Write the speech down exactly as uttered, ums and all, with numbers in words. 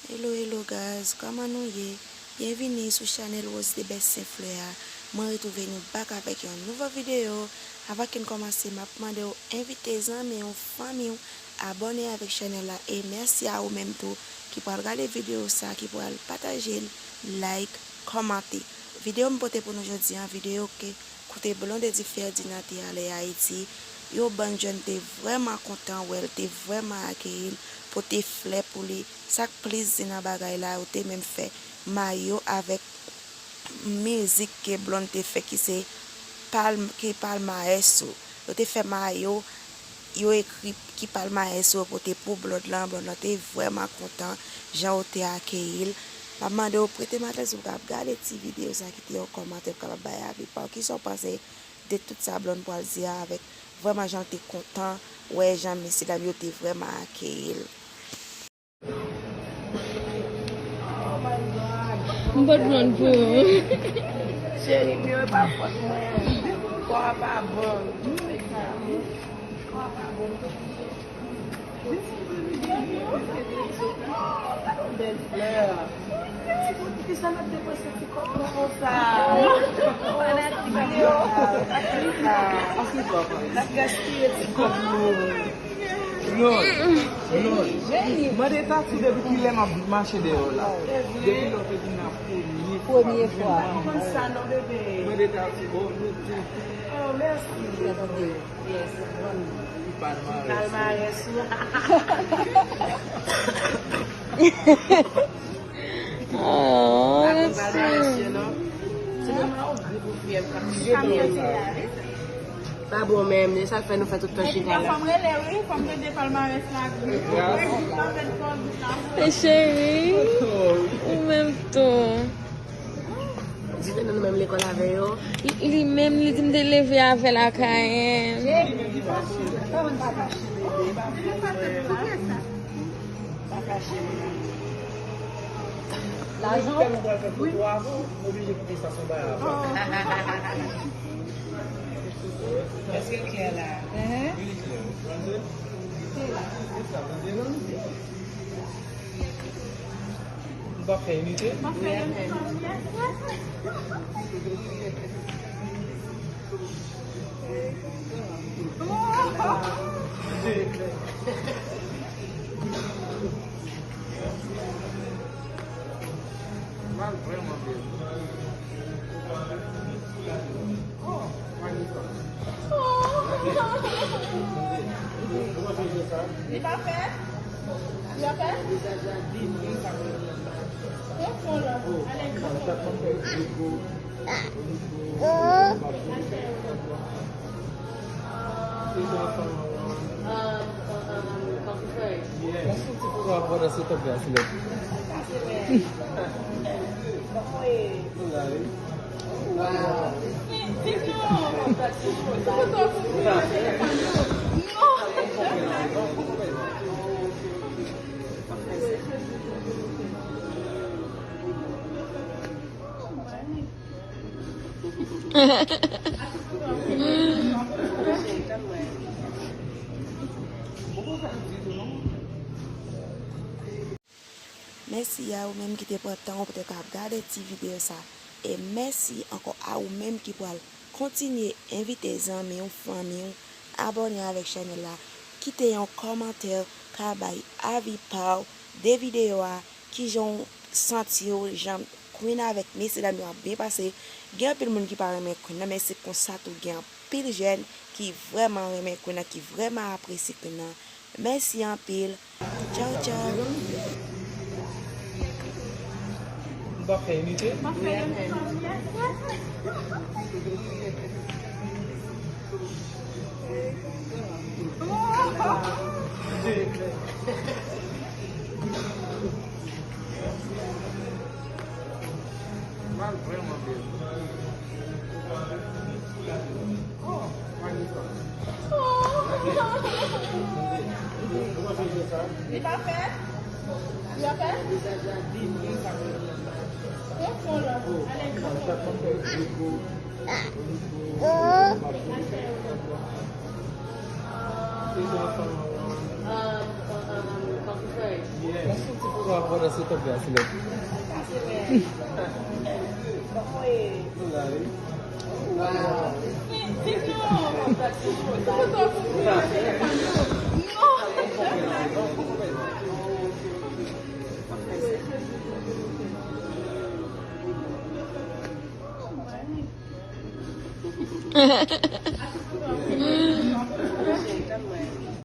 Hello, hello guys, kòman nou ye? Byenvini sou chanèl Rose de Best Senflè a. Mwen retwouve nou back avèk yon nouvo videyo. Avan ke n kòmanse, m ap mande w envite zanmi w, fanmi w, abòne avèk chanèl la. E mèsi a ou menm tou ki pral gade videyo sa, ki pral pataje l, like, kòmante. Videyo m pote pou nou jodi a, videyo ke kote Blondedy Ferdinand te ale Ayiti, yon bann jèn te vrèman kontan wè l, te vrèman akeyi l, pote flè pou li. Sa k plis di nan bagay la, yo te menm fè mayo avèk mizik ke Blonde te fè ki se palm, ki palmarès ou. Yo te fè mayo, yo ekri ki palmarès ou yo pote pou Blonde lan. Blonde lan te vrèman kontan jan yo te akeyi l. M ap mande w prete m atansyon pou w kapab gade ti videyo sa, kite yon kòmantè pou w kapab bay avi pa w. Kisa w panse de tout sa Blonde pral di a avèk vrèman jan l te kontan wè jan mesye dam yo te vrèman akeyi l? M pot Blonde pou ou. Cheri m yo, e pa fòt mwen. Kò a pa bon. Kò a pa bon. Bèl flè. Ti kòb, poukisa n ap depanse ti kòb nou konsa? N ap gaspiye ti kòb nou. Blonde, Blonde. Mande Tatou depi kilè m ap mache deyò la. Depi lè w te vin la premye fwa. Premye fwa. Mande Tatou, bon, nou tou. Oh, mèsi. Yes, bon. Palmarès. Palmarès ou. Oh, palmarès yo, non. Se nòmal ou gri pou fyè. Pa bon menm, e sa k fè nou fè tout tan chita la. Fò m rele, wi, fò m rele palmarès la. E cheri, ou menm tou. Di te nan nou menm lekòl avè yo. Li, li menm, li di m te leve avè l ak Ayen. Lajan? Wi. Èske l klè la? Wi, li klè. Nou pa fè inite? Mal vrèman bèl. Li pa fè? Li pa fè? Pran fon la. Ale, pran fon. Mèsi a ou menm ki te pran tan ou pou te ka ap gade ti videyo sa. E mèsi ankò a ou menm ki pral kontinye envite zanmi w, fanmi w, abòne avèk chanèl la, kite yon kòmantè, ka bay avi pa w de videyo a, kijan w santi w, jan Queen avèk mesye dam yo ap byen pase. Gen anpil moun ki pa renmen Queen nan, men se konsa tou gen anpil jèn ki vrèman renmen Queen nan, ki vrèman apresye Queen nan. Mèsi anpil. Tchaw, tchaw. Nou pa fè inite? Mal vrèman bèl. Li pa fè? Li pa fè? Pran fon la. Ale, pran fon. Yon ti pwa pandan se tonbe a silòt.